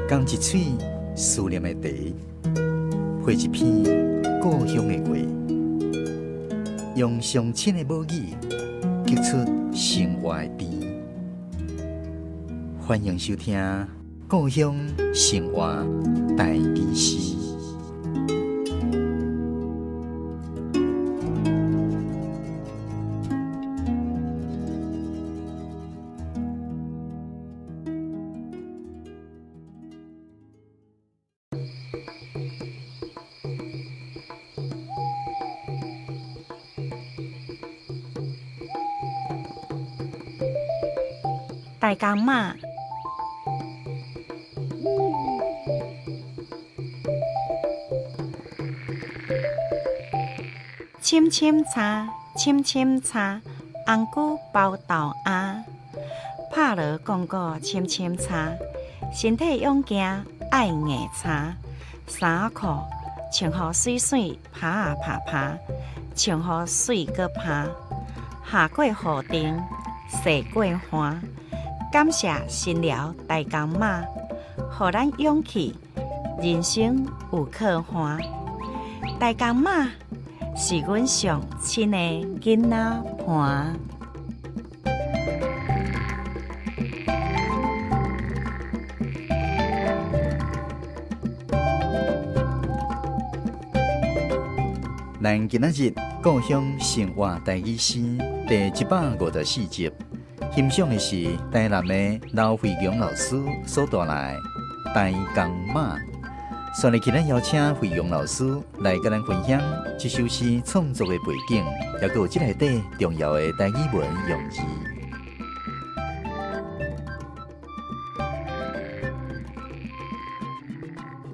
仝一喙思念的茶，配一篇故鄉的話，用上親的母語，激出生活的甜。歡迎收聽《故鄉生活台語詩》。大公媽，深深柴，深深柴，紅龜包豆餡，拍鑼講鼓深深柴，身體勇健愛硬撐，衫褲穿予媠媠，拍啊拍拍，穿予媠閣拍，下過雨頂，洗過汗。感謝神寮大公媽，予咱勇氣，人生有靠岸。大公媽是阮上親的囡仔伴。咱今仔日故鄉生活台語詩第154集，欣賞的是台南的劉惠強老師所帶來的《大公媽》。煞落去，咱邀請惠強老師來佮咱分享這首詩創作的背景，抑閣有這內底重要的台語文用字。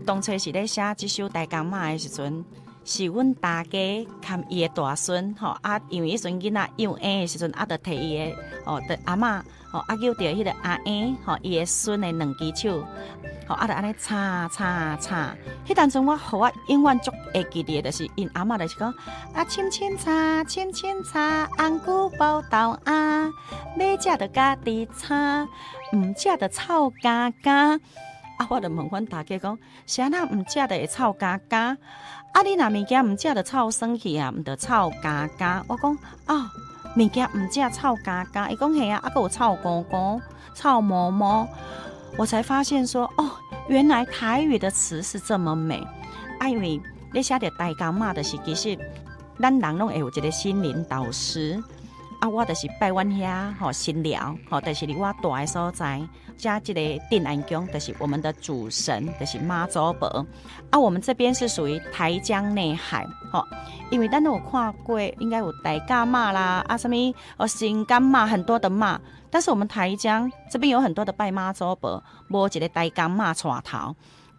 當初是咧寫這首《大公媽》的時陣，是阮大家含伊的大孫吼啊，因為彼陣囡仔幼嬰的時陣啊，就提伊的吼，就阿嬤吼啊，揪著彼個阿嬰吼，伊的孫的兩支手吼啊，就按呢插插插。彼當陣我予我永遠足會記得的，就是𪜶阿嬤就是講啊，深深柴，深深柴，紅龜包豆餡，欲食就家己炒，毋食就臭乾乾。啊，我就問阮大家講，是按怎毋食就會臭乾乾？啊，你若物件毋食就臭酸去啊，毋著臭乾乾。我講啊，物件毋食臭乾乾，伊講嘿啊，啊閣有臭糊糊、臭毛毛。我才發現說，哦，原來台語的詞是這麼美。啊，因為你寫著大公媽，就是其實咱人攏會有一個心靈導師。啊，我就是拜阮遐吼神寮吼，就是佇我蹛的所在，遮這個鎮安宮，就是我們的主神，就是媽祖婆。啊，我們這邊是屬於台江內海，吼，因為咱有看過，應該有大甲媽啦，啊，啥物哦，新港媽，很多的媽，但是我們台江這邊有很多的拜媽祖婆，無一個大公媽帶頭。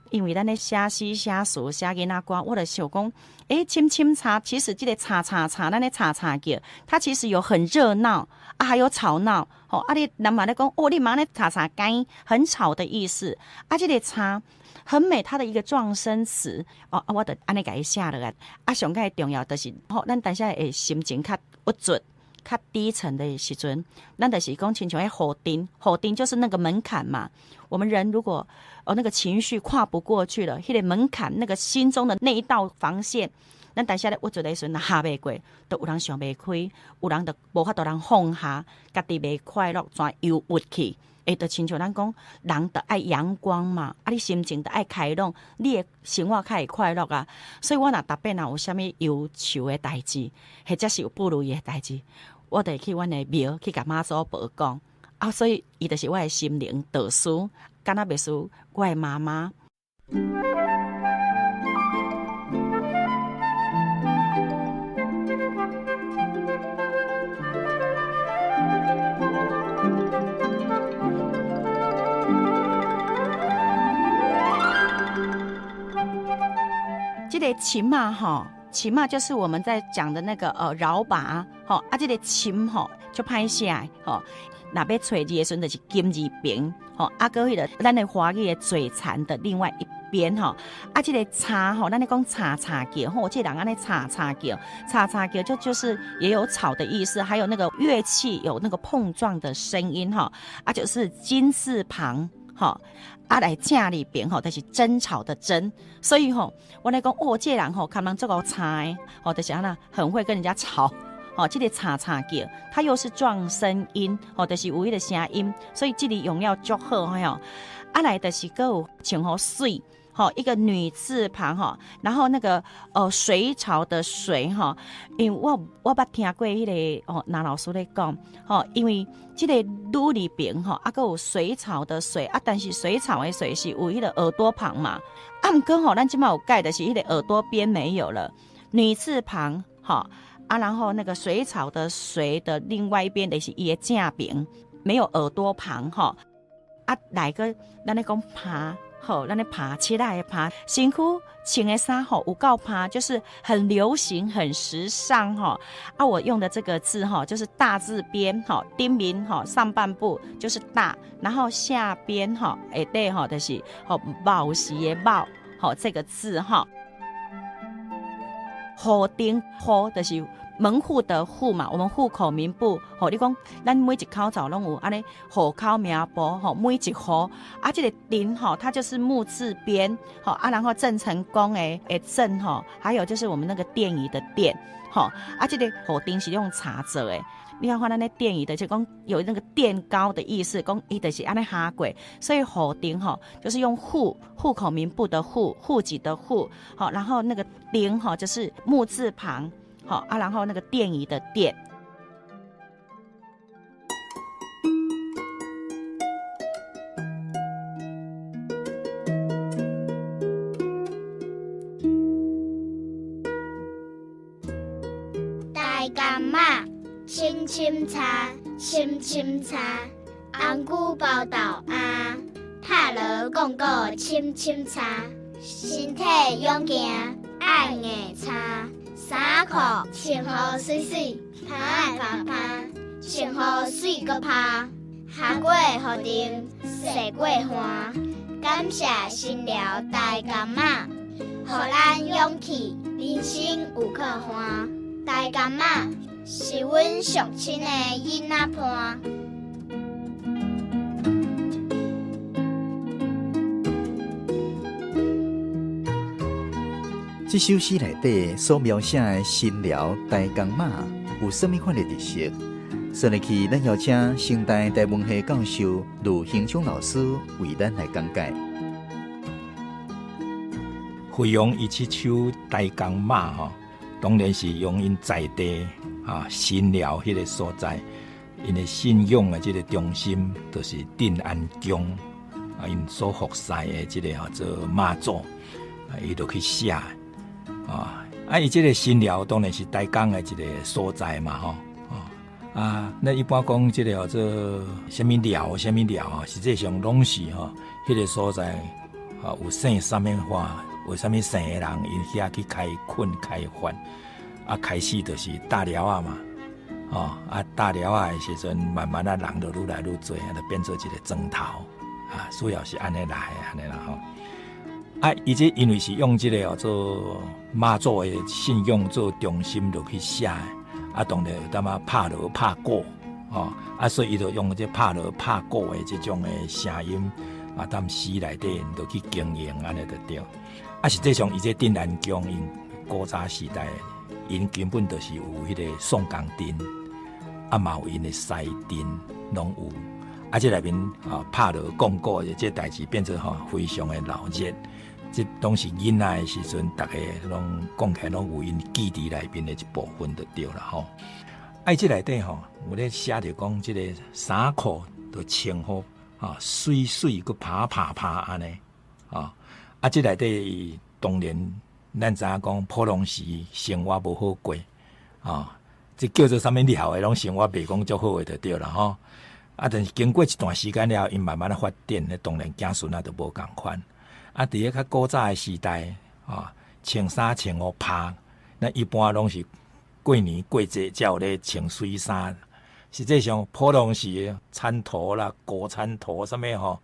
因為咱咧寫詩寫詞寫囡仔歌，我就想講，欸，深深柴，其實這個柴柴柴，咱咧柴柴叫，它其實有很熱鬧啊，還有吵鬧，吼啊！你人嘛咧講，哦，你嘛咧柴柴干，很吵的意思。啊，這個柴很美，它的一個狀聲詞，哦，啊，我就按呢共伊寫落來。啊，上蓋重要就是，吼，咱當時會心情較鬱卒、較低沉的時陣，咱就是講親像彼雨頂，雨頂就是那個門檻嘛。我們人如果哦那個情緒跨不過去了，彼個門檻，那個心中的那一道防線，咱當時咧鬱卒的時陣，若合袂過，就有人想袂開，有人就無法度通放下，家己袂快樂，轉憂鬱去。欸，就親像咱講，人著愛陽光嘛，啊，你心情著愛開朗，你的生活較會快樂啊。所以我若逐擺若有啥物憂愁的代誌，或者是有不如意的代誌，我就會去阮的廟去共媽祖婆講。啊，所以伊就是我的心靈導師，敢若袂輸我的媽媽。這個琴仔吼，琴仔就是我們在講的那個饒拔吼，啊，這個琴吼就歹寫吼。若欲揣字的時陣，就是金字旁，吼，啊，閣彼個咱的華語的嘴饞的另外一邊，吼，啊，這個柴吼，咱咧講柴柴叫，吼，這個人按呢柴柴叫，柴柴叫就是也有吵的意思，還有那個樂器有那個碰撞的聲音，吼，啊，就是金字旁。吼，啊來正字邊吼，就是爭吵的爭，所以吼，我來講哦，這個人吼，共人足𠢕吵的，吼，就是按呢，很會跟人家吵，吼，這個吵吵叫，它又是狀聲音，吼，就是有彼個聲音，所以這裡用了足好吼，啊來就是閣有穿予媠。吼，一個女字旁哈，然後那個隋朝的隋哈，因為我捌聽過彼個哦，林老師咧講，吼，因為這個女字邊吼，啊，閣有隋朝的隋啊，但是隋朝的隋是有彼個耳朵旁嘛，啊，毋過吼，咱這擺有改的是彼個耳朵邊沒有了，女字旁吼，啊，然後那個隋朝的隋的另外一邊就是伊的正邊沒有耳朵旁吼，啊，來個咱咧講拍。好，咱咧拍起來拍，身軀穿的衫吼有夠拍，就是很流行、很時尚吼。啊，我用的這個字吼，就是大字邊吼，頂面吼上半部就是大，然後下邊吼下底吼就是吼卯時的卯，吼這個字吼。戶頂戶就是門戶的戶嘛，我們戶口名簿吼，你講咱每一口灶攏有按呢戶口名簿吼，每一戶啊，這個頂吼，它就是木字邊吼啊，然後鄭成功的鄭吼，還有就是我們那個殿宇的殿吼啊，這個戶頂是用柴做的。你看看咱咧殿宇的，就講有那個墊高的意思，講伊就是按呢下過，所以戶頂吼就是用戶戶口名簿的戶，戶籍的戶，好，然後那個頂吼就是木字旁，好啊，然後那個殿宇的殿。大柑仔，深深茶，深深茶，红菇包豆仔，拍锣讲鼓深深茶，身体勇健爱硬撑，衫裤穿予媠媠，拍仔拍拍，穿予媠閣拍，下过雨停，洗过汗，感谢神寮大柑仔，予咱勇氣，人生有靠岸。大柑仔是阮上親的囡仔伴。這首詩內底所描寫的神寮大柑仔有啥物款的特色？接落去，咱邀請成大台文系教授呂興昌老師為咱來講解。惠陽伊這首大柑仔吼，當然是用𪜶在地啊神寮彼個所在，𪜶的信仰的這個中心，就是鎮安宮啊，𪜶所服侍的這個叫做媽祖，啊，伊就去寫啊，啊，伊這個神寮當然是台江的一個所在嘛，吼，啊，咱一般講這個叫做啥物寮，啥物寮啊，實際上攏是吼，彼個所在啊有姓啥物話，有啥物姓的人，𪜶遐去開墾開發，啊，開始就是搭寮仔嘛，吼，啊，搭寮仔的時陣，慢慢啊，人就愈來愈濟，啊，就變做一個莊頭，啊，主要是按呢來，按呢啦吼。啊，伊這因為是用這個叫做媽祖的信仰做中心落去寫的，啊，當然有淡仔拍鑼拍鼓，吼，啊，所以伊就用這拍鑼拍鼓的這種的聲音，啊，踮詩內底就去經營按呢就對。啊，實際上伊這鎮安宮，𪜶古早時代，𪜶根本就是有彼個宋江陣，啊，嘛有𪜶的西陣，攏有。啊，這內面啊拍鑼講鼓的這代誌變做吼非常的鬧熱。這當時囡仔的時陣，逐家攏講起來攏有𪜶記佇內面的一部分就對啦吼。啊，這內底吼有咧寫著講，這個衫褲都穿好啊，媠媠閣拍拍拍按呢啊。啊，這內底當然咱知影講普通時生活無好過啊，這叫做啥物寮的，攏生活袂講足好的就對啦吼。啊，但是經過一段時間了後，𪜶慢慢仔發展，當然子孫仔就無仝款。啊，佇咧較古早的時代，啊，穿衫穿予拍，咱一般攏是過年過節才有咧穿媠衫。實際上，普通時田塗啦、高田塗啥物吼，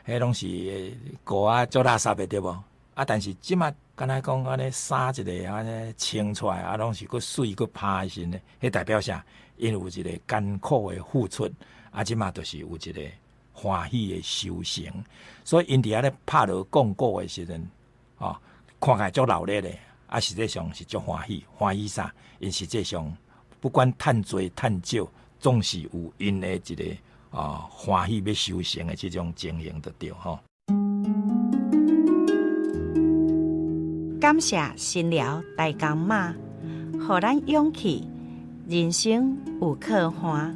彼攏是糊啊足垃圾的對無？啊，但是這馬敢若講按呢衫一个按呢穿出來，啊，攏是閣媠閣拍的時陣，彼代表啥？𪜶有一個艱苦的付出，啊，這馬就是有一個歡喜的修成。所以𪜶佇遐咧拍鑼講鼓的時陣，哦，看起來足鬧熱的，啊，實際上是足歡喜，歡喜啥？𪜶實際上不管趁濟趁少，總是有𪜶的一個啊歡喜欲修成的這種情形就對吼。感謝神寮大公媽，予咱勇氣，人生有靠岸。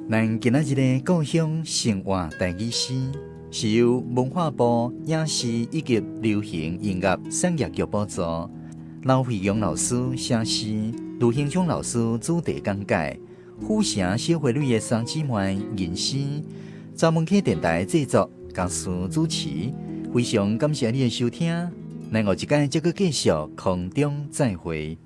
咱今仔日的故鄉生活台語詩，是由文化部影視以及流行音樂產業局補助，劉惠陽老師寫詩，盧興聰老師主題講解，府城小花蕊的三姊妹吟詩，查文溪電台製作，江思主持，非常感謝你的收聽，咱後一擺再閣繼續空中再會。